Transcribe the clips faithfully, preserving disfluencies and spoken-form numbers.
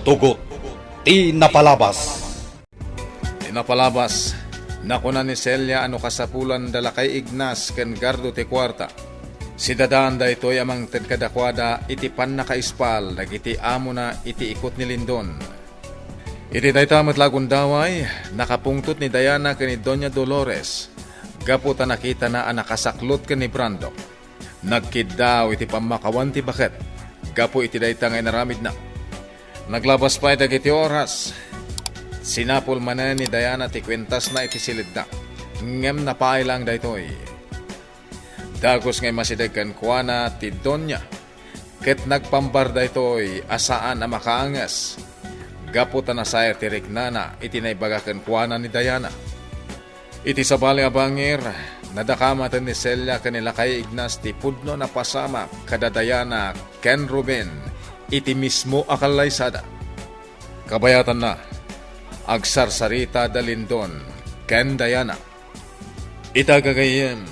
Tugot ti napalabas. Ti napalabas, nakuna ni Celia a no kasapulanda lakay Ignas ken gardo ti kuarta, sidadaan daytoy a mangted kadakuada iti pannakaispal dagiti amona iti ikot ni Lindon. Iti dayta met la a gundaway, nakapungtot ni Diana ken ni Doña Dolores gapu ta nakitana a nakasaklot ken ni Brando. Nagkiddaw iti pammakawan ti baket gapu iti dayta nga inaramidna. Naglabas pay dagiti oras. Sinapul manen ni Diana ti kuentasna iti silidna, ngem napaay laeng daytoy. Dagus nga immasideg kenkuana ti Doña, ket nagpambar daytoy a saan a makaanges, gapu ta nasair ti riknana iti naibaga kenkuana ni Diana. Iti sabali a bangir, nadakamaten ni Celia ken ni lakay Ignas ti pudno a napasamak kada Diana ken Ruben iti mismo a kallaysada. Kabayatanna, agsarsarita da Lindon ken Diana. Ita gagayyem,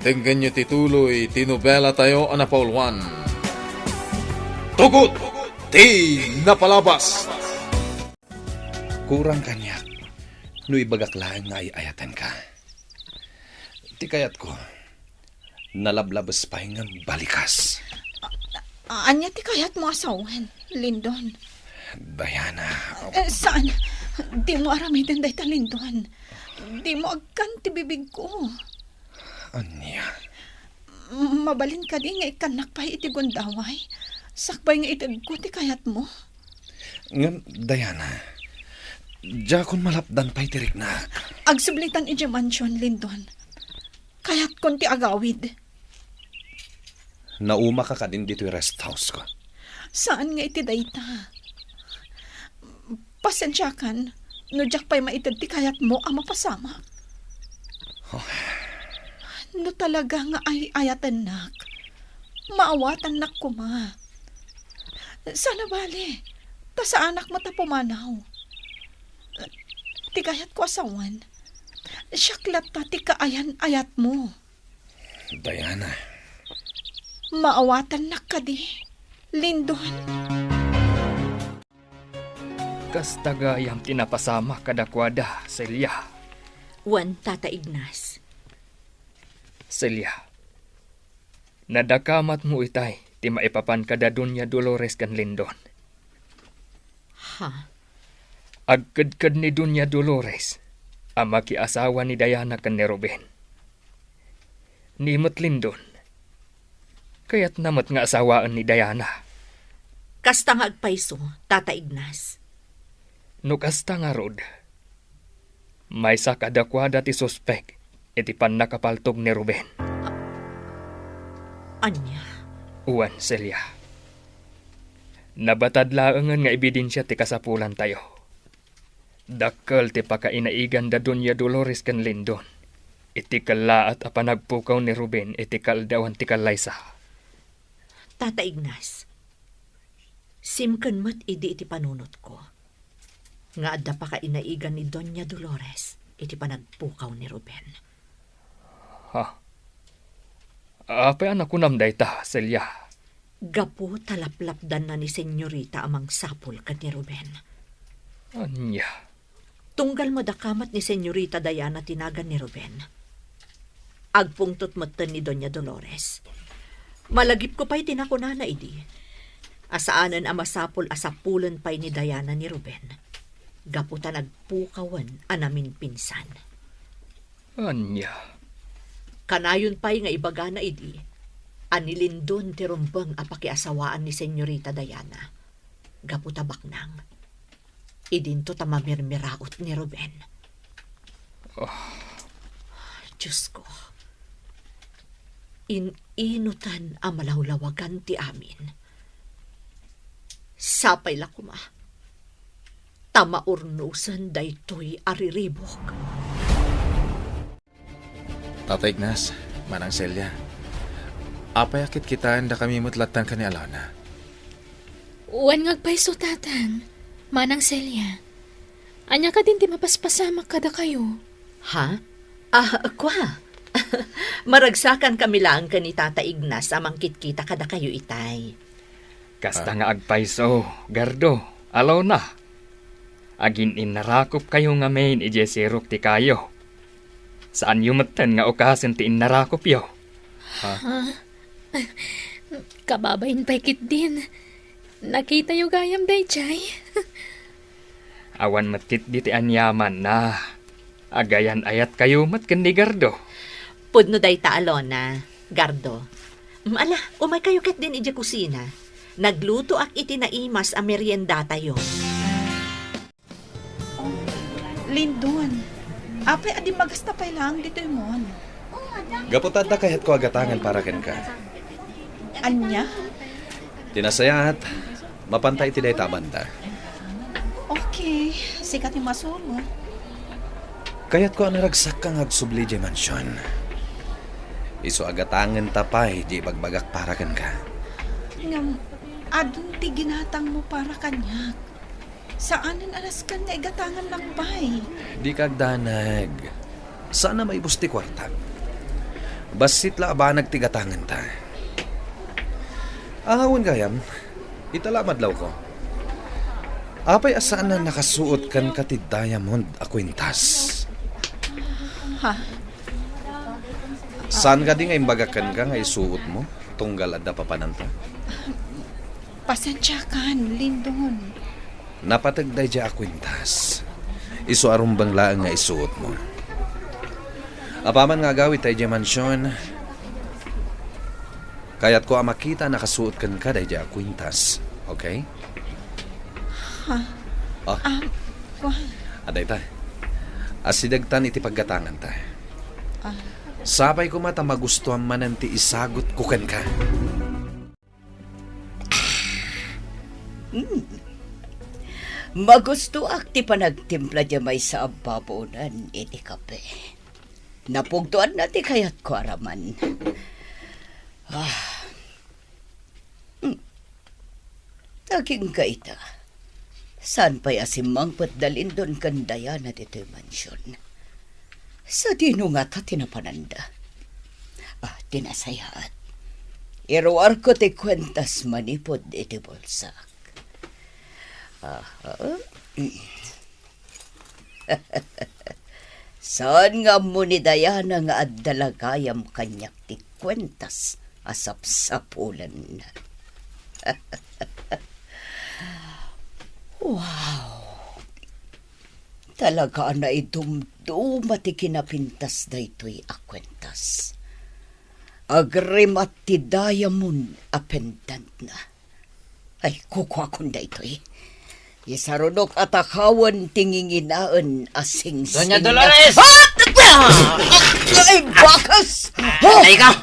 denggenyo ti tuloy ti nobelatayo a napauluan. Tugot ti napalabas! Kurang kaniak no ibagak laeng nga ay-ayatenka. Ti kayatko, nalablabes pay ngem balikas. A-, ania ti kayatmo a sawen, Lindon? Diana. Eh, saan? Dimo aramiden dayta, Lindon. Dimo agkan ti bibigko. Ania? M-, mabalin kadi nga ikkannak pay iti gundaway? Sakbay nga itedko ti kayatmo? Ngem, Diana, diakon malapdan pay ti riknak. Agsublitan idiay mansion, Lindon. Kayatkon ti agawid. Naumaka kadin ditoy rest house ko. Saan nga iti dayta. Pasensiakan no diak pay maited ti kayatmo a mapasamak. Oh. No talaga nga ay-ayatennak, maawatannak koma. Saan a bale, ta saanak met a pumanaw. Ti kayatko a sawen, siak latta ti kaayan-ayatmo. Diana. Maawatannak kadi, Lindon? Kasta gayam ti napasamak kadakuada, Celia. Wen, Tata Ignas. Celia, nadakamatmo itay ti maipapan kada Doña Dolores ken Lindon. Ha? Agkedked ni Doña Dolores a makiasawa ni Diana ken ni Ruben. Ni met Lindon, kayatna met nga asawaen ni Diana. Kasta nga agpayso, Tata Ignas. No kasta ngarud, maysa kadakuada ti suspek iti pannakapaltog ni Ruben. Ania? Wen, Celia. Nabatad laengen nga ebidensia ti kasapulantayo. Dakkel ti pakainaigan da Doña Dolores ken Lindon iti kellaat a panagpukaw ni Ruben iti kaaldawan ti kallaysa. Tata Ignas, simken met idi iti panunotko nga adda pakainaigan ni Doña Dolores iti panagpukaw ni Ruben. Ha? Apay a nakunam dayta, Celia? Gapu ta laplapdanna ni Senyorita a mangsapul ken ni Ruben. Ania? Tunggal madakamat ni Senyorita Diana ti nagan ni Ruben, agpungtot metten ni Doña Dolores. Malagipko pay ti nakunana idi a saanen a masapul a sapulen pay ni Diana ni Ruben gapu ta nagpukawen a naminpinsan. Ania? Kanayon pay nga ibagana idi a ni Lindon ti rumbeng a pakiasawaan ni Senyorita Diana gapu ta baknang. Idinto ta mamirmiraot ni Ruben. Oh. Diosko, in-inutan a malawlawagan ti amin. Sapay la koma ta maurnosen daytoy a riribuk. Tata Ignas, Manang Celia, apay a kitkitaendakami met lattan ken ni Alona? Wen nga agpayso, Tatang, Manang Celia. Ania kadin ti mapaspasamak kadakayo? Ha? Ah, kua. Maragsakankami laeng ken ni Tata Ignas a mangkitkita kadakayo itay. Kasta Ah. nga agpayso, Gardo, Alona. Agin-innarakopkayo ngamin idiay sirok ti kayo. Saanyo metten nga ukasen ti innarakopyo. Ha? Ah, kababain pay ketdin. Nakitayo gayam daydiay. Awan met ketdi ti aniamanna. Agayan-ayatkayo met ken ni Gardo. Pudno dayta, Alona, Gardo. Mm, ala, umaykayo ketdin idiay kusina. Naglutoak iti naimas a meriendatayo. Oh, Lindon, apay a dimmagasta pay laeng ditoy mon? Gapu ta adda kayatko a gatangen para kenka. Ania? Ti nasayaat, mapanta iti dayta a banda. Okay, sika ti masurot. Kayatko a naragsakka nga agsubli diay mansion. Isu a gatangenta pay diay ibagbagak para kenka. Ngem, adun ti ginatangmo para kaniak. Saanen a nasken nga igatangannak pay. Dika agdanag. Saan a maibus ti kuartak. Bassit la a banag ti gatangenta. Ah, wen gayam, ita la madlawko. Apay a saan a nakasuot kenka ti diamond a kuintas? Ha? Saan kadi nga imbagak kenka nga isuotmo tunggal adda papananta? Pasensiakan, Lindon. Napateg daydiay a kuintas. Isu a rumbeng laeng nga isuotmo. Apaman nga agawidta idiay mansion, kayatko a makita a nakasuot kenka daydiay a kuintas. Okay? Ha? Ah. Ah, kuan. Adayta. Asidegtan iti paggatanganta. Ah. Sapay koma ta magustuam manen ti isagutko kenka. Hmm. Magustoak ti panagtimpla diay maysa a babonen iti kape. Napugtoanna ti kayatko a raman. Ah. Hmm. Agingga ita. Saan pay a simmangpet da Lindon ken Diana ditoy mansion? Sadino ngata ti napananda? Ah, ti nasayaat. Iruarko ti kuentas manipud iti bulsak. Aha. Mm. Saan nga ammo ni Diana nga adda la gayam kaniak ti kuentas a sapsapulenna. Wow! Talaga a naidumduma ti kinapintas daytoy a kuentas. Agrimat ti diamond a pendantna. Ay, kukuakon daytoy. Isarunok a takawen ti nginginaen a singsing. Doña Dolores! Ah! Ay, bakas! Ah! Ay, ikaw!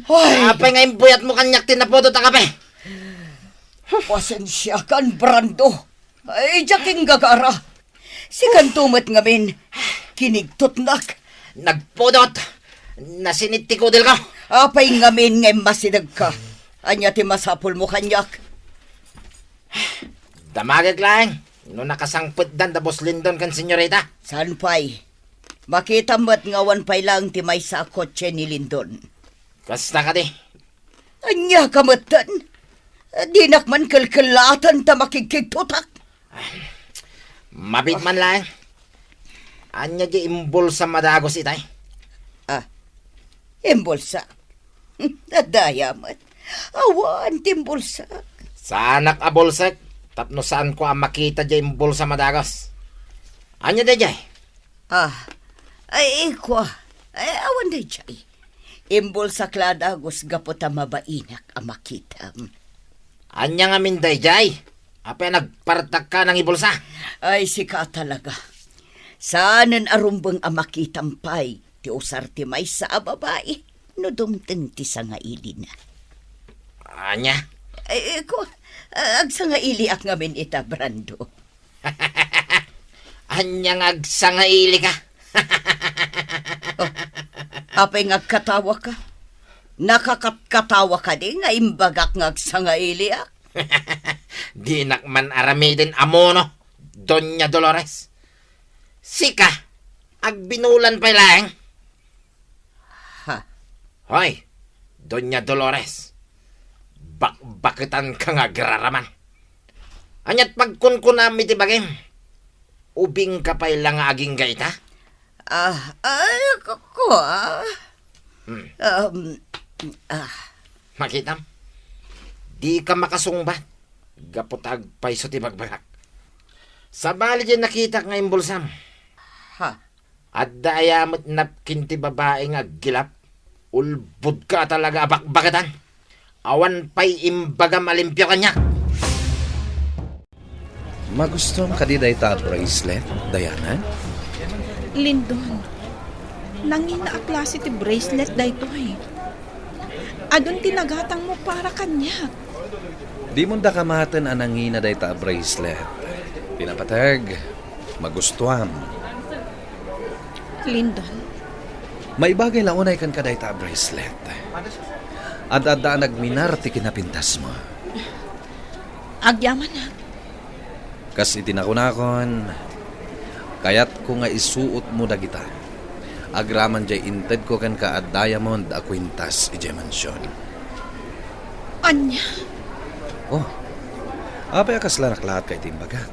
Ay! Apay nga imbuyatmo kaniak ti napudot a kape? Pasensiakan, Brando. Ay, diak inggagara. Sikanto met ngamin, kinigtotnak. Nagpudot! Nasinit ti kudelko! Apay ngamin nga immasidegka? Ania ti masapulmo kaniak? Damagek laeng no nakasangpetdan da Boss Lindon ken Senyorita. Saan pay? Makitam met nga awan pay laeng ti maysa a kotse ni Lindon. Kasta kadi? Ania ka metten? Dinak man kelkellaatan ta makigkigtotak. Mabiit man laeng. Ania diay imbulsam a dagus itay? Ah, imbulsa? Adda aya met. Awan ti imbulsa. Saanak a bulsek tapno saanko a makita diay imbulsam a dagus. Ania daydiay? Ah, ay, kua. Ay, awan daydiay. Imbulsak la a dagus gapu ta mabainak a makitam. Ania ngamin daydiay? Apay a nagpartakka a nangibulsa? Ay, sika talaga. Saanen a rumbeng a makitam pay ti usar ti maysa a babai no dumteng ti sangailina. Ania? Ay, ko, agsangailiak ngamin ita, Brando. Ania nga agsangailika? Oh, apay nga agkatawaka? Nakakatkatawa kadi nga imbagak nga agsangailiak? Dinak man aramiden a mono, Doña Dolores. Sika, agbinulan pay laeng. Ha? Hoy, Doña Dolores. Bakbaketanka nga agraraman. Ania't pagkunkunam iti bagim? Ubingka pay la nga agingga ita? Ah, ay, ku-, kua. Hmm. Um, ah. Makitam, dika makasungbat gapu ta agpayso ti bagbagak. Sabali diay nakitak nga imbulsam. Ha? Adda aya met napkin ti babai nga aggilap? Ulbodka a talaga a bakbaketan. Awan pay imbagam a limpio kaniak. Magustuam kadi dayta a bracelet, Diana? Lindon, nangina a klase ti bracelet daytoy. Adun ti nagatangmo para kaniak. Dimon da kamaten a nangina dayta a bracelet. Pinapateg, magustuam. Lindon. Maibagay la unay kenka dayta a bracelet. Ad-adda a nagminar ti kinapintasmo. Agyamanak. Kas iti nakunakon, kayatko nga isuotmo dagita. Agraman diay intedko kenka a diamond a kuintas idiay mansion. Ania? Oh, apay a kasla naklaat ka iti imbagak?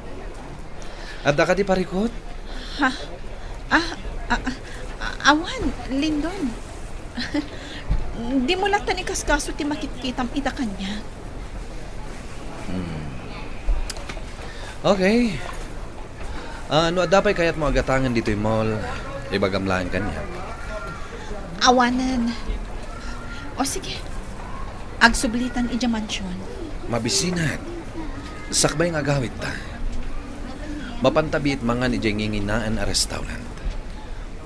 Adda kadi parikut? Ha? Ah, ah, ah, awan, Lindon. Dimo latta ikaskaso ti makitkitam ita kaniak. Hmm. Okay. Ah, no adda pay kayatmo a gatangen ditoy mall, ibagam laeng kaniak. Awanen. O sige. Agsublitan idiay mansion. Mabisinat. Sakbay nga agawidta. Mapanta biit mangan idiay nginginaan a restaurant.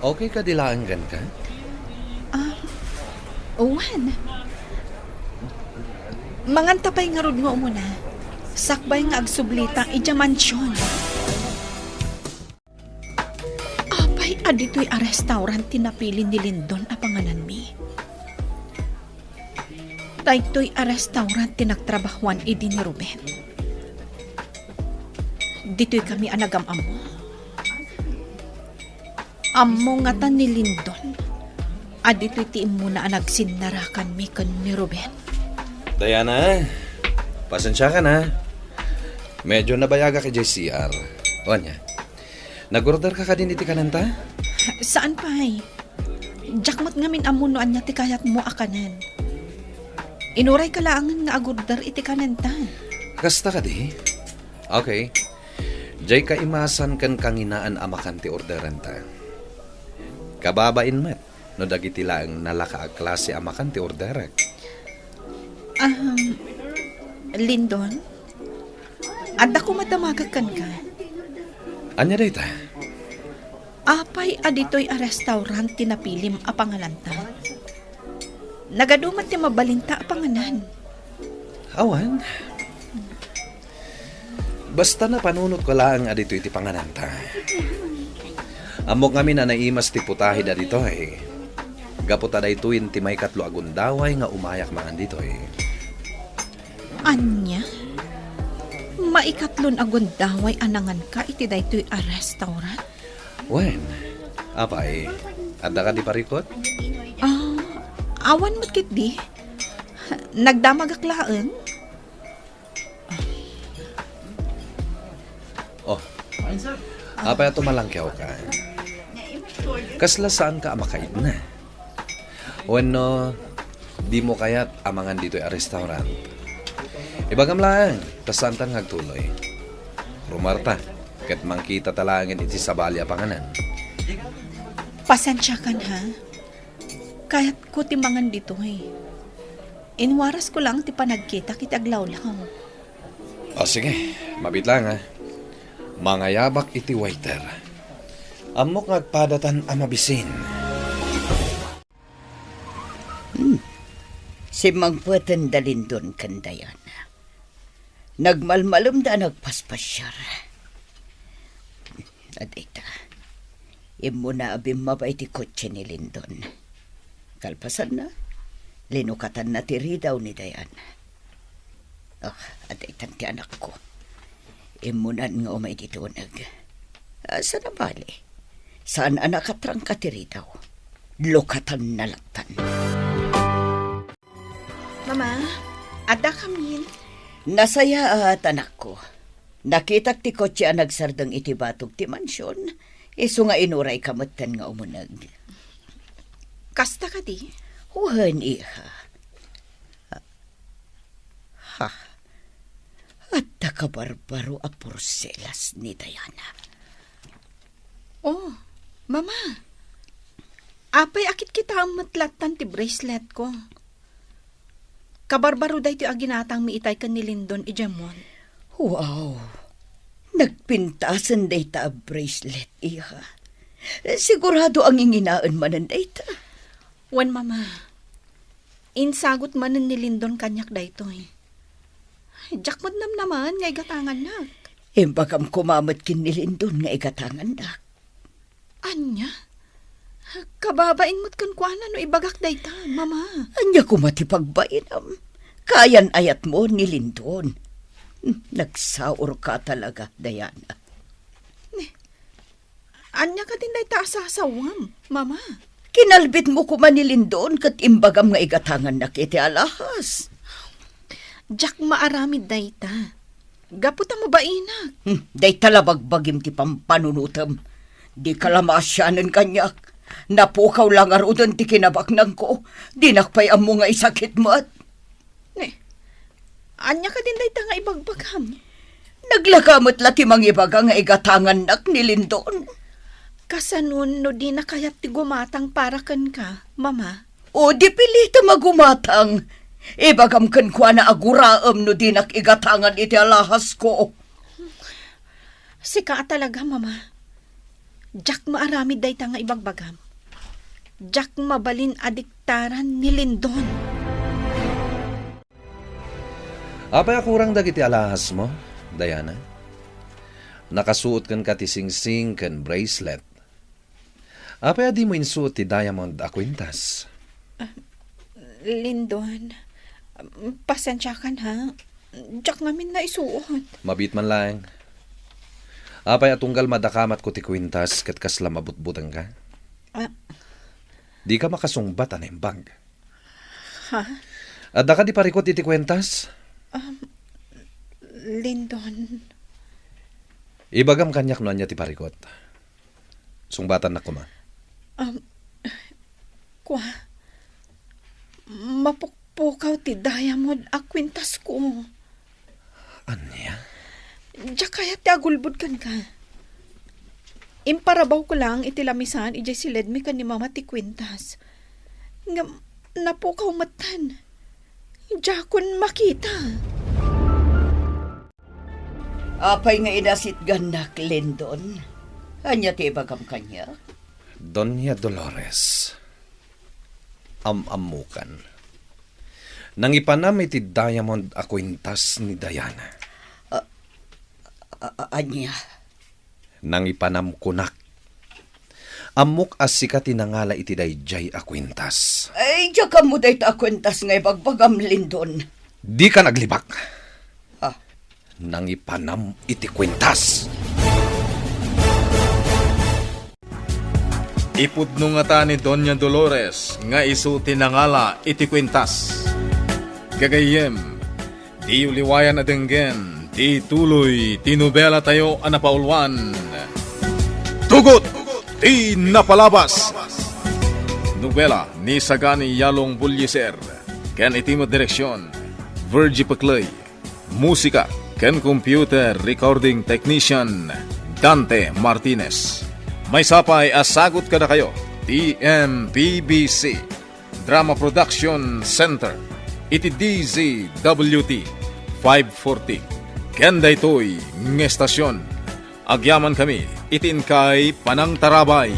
Okay kadi laeng kenka? Ah, wen. Manganta pay ngarud nga umuna. Sakbay nga agsublita idiay mansion. Apay a ditoy a restaurant ti napili ni Lindon a pangananmi? Daytoy a restaurant ti nagtrabahoan idi ni Ruben. Ditoy kami a nagam-ammo. Ammo ngata ni Lindon a ditoy ti immuna a nagsinnarakanmi ken ni Ruben. Diana, pasensiakan a. Medyo nabayagak idiay C R. O ania? Nag-order ka kadin iti kanenta? Saan pay. Diak met ngamin ammo no ania ti kayatmo a kanen. Inurayka laengen nga agorder iti kanenta. Kasta kadi? Okay. Diay kaimasan ken kanginaan a makan ti orderenta. Kababain met no dagiti laeng nalaka a klase a makan ti orderek. Ahem, Lindon? Adda koma damagek kenka. Ania dayta? Apay a ditoy a restaurant ti napilim a pangananta? Nagadu met ti mabalinta a panganan. Awan. Basta napanunotko laeng a ditoy ti pangananta. Ammok ngamin a naimas ti putahe daytoy. Gapu ta daytoyen ti maikatlo a gundaway nga umayak mangan ditoy. Ania? Maikatlon a gundaway a nanganka iti daytoy a restaurant? Wen, apay, adda kadi parikut? Ah, awan met ketdi. Nagdamagak laeng. Oh. Apay a tumalangkawka? Kasla saanka a makaidna? Wenno, dimo kayat a mangan ditoy a restaurant? Ibagam laeng, ta saantan nga agtuloy. Rumarta, ket mangkitata laengen iti sabali a panganan. Pasensiakan, ha? Kayatko ti mangan ditoy. Inwarasko laeng ti panagkitak iti aglawlaw. O, sige, mabiit laeng, a. Mangayabak iti waiter. Ammok nga agpadatan a mabisin. Hmm. Simmangpeten da Lindon ken Diana. Nagmalmalemda a nagpaspasiar. Adda ita. Immuna a bimmaba iti kotse ni Lindon. Kalpasanna, linukatanna ti ridaw ni Diana. Ah, adda itan ti anakko. Immunan nga umay ti tuneg. Asa na bale? Saan a nakatrangka ti ridaw? Lukatanna lattan. Mama, Adda kamin? Nasayaat, anakko. Nakitak ti kotse a nagsardeng iti batog ti mansion, isu nga inurayka metten nga umuneg. Kasta kadi? Wen, iha. Ha. Adda kabarbaro a porselas ni Diana. Oh, Mama. Apay a kitkitaem met lattan ti bracelet ko? Kabarbaro daytoy a ginatangmi itay ken ni Lindon idiay mall. Wow! Nagpintasen dayta a bracelet, iha. Sigurado a nginginaen manen dayta. Wen, Mama. Insagut manen ni Lindon kaniak daytoy. Diak met namnamaen nga igatangannak. Imbagam koma met ken ni Lindon nga igatangannak. Ania? Kababain met kenkuana no ibagak dayta, Mama. Ania koma ti pagbainam? Kaayan-ayatmo ni Lindon. Nagsaurka talaga, Diana. Ania kadin dayta a sasawam, Mama? Kinalbitmo koma ni Lindon ket imbagam nga igatangannak iti alahas. Diak maaramid dayta. Gapu ta mabainak. Hmm, dayta la bagbagim ti pampanunotem. Dika la maasianen kaniak. Napukaw la ngaruden ti kinabaknangko. Dinak pay ammo nga isakit met. Ne, ania kadin dayta nga ibagbagam? Naglaga met la ti mangibaga nga igatangannak ni Lindon. Kasanon no dina kayat ti gumatang para kenka, Mama? O, di pilitem a gumatang. Ibagam kenkuana a guraem no dinak igatangan iti alahasko. Sika a talaga, Mama. Diak maaramid dayta nga ibagbagam. Diak mabalin a diktaran ni Lindon. Apay a kurang dagiti alahasmo, Diana? Nakasuot kenka ti singsing ken bracelet. Apay a dimo insuot ti diamond a kwintas? Ah, Lindon, pasensiakan, ha? Diak ngamin naisuot. Mabiit man laeng. Apay a tunggal madakamatko ti kwintas ket kasla mabutbutengka? Ah. Dika makasungbat a naimbag. Ha? Adda kadi parikut iti kwintas? Um, Lindon. Ibagam kaniak no ania ti parikut. Sungbatannak koma. Um, kua, mapukpukaw ti diamond a kwintasko. Ania? Diak kayat ti agulbod kenka. Imparabawko laeng iti lamisan idiay siledmi ken ni Mama ti kwintas. Ngem napukaw metten. Diakon makita. Apay nga inasitgannak, Lindon? Ania ti ibagam kaniak? Doña Dolores, am-ammokan. Nangipanam iti diamond a kwintas ni Diana. A-, a-, a-, ania? Nangipanam kunak. Ammok a sika ti nangala iti daydiay a kwintas. Ay, diak ammo dayta a kwintas nga ibagbagam, Lindon. Dika naglibak. Ah. Nangipanam iti kwintas. Ipudno ngata ni Doña Dolores nga isu ti nangala iti kwintas. Gagayyem, diyo liwayan a denggen ti tuloy ti nobelatayo a napauluan, Tugot ti Napalabas. Nobela ni Sagani Yalong Bullieser ken iti met direksion, Virgie Pecley. Musika ken computer recording technician, Dante Martinez. Maysa pay a sagut kadakayo ti M P B C Drama Production Center iti D Z W T five forty. Ken daytoy nga estasion, agyamankami iti inkay panangtarabay.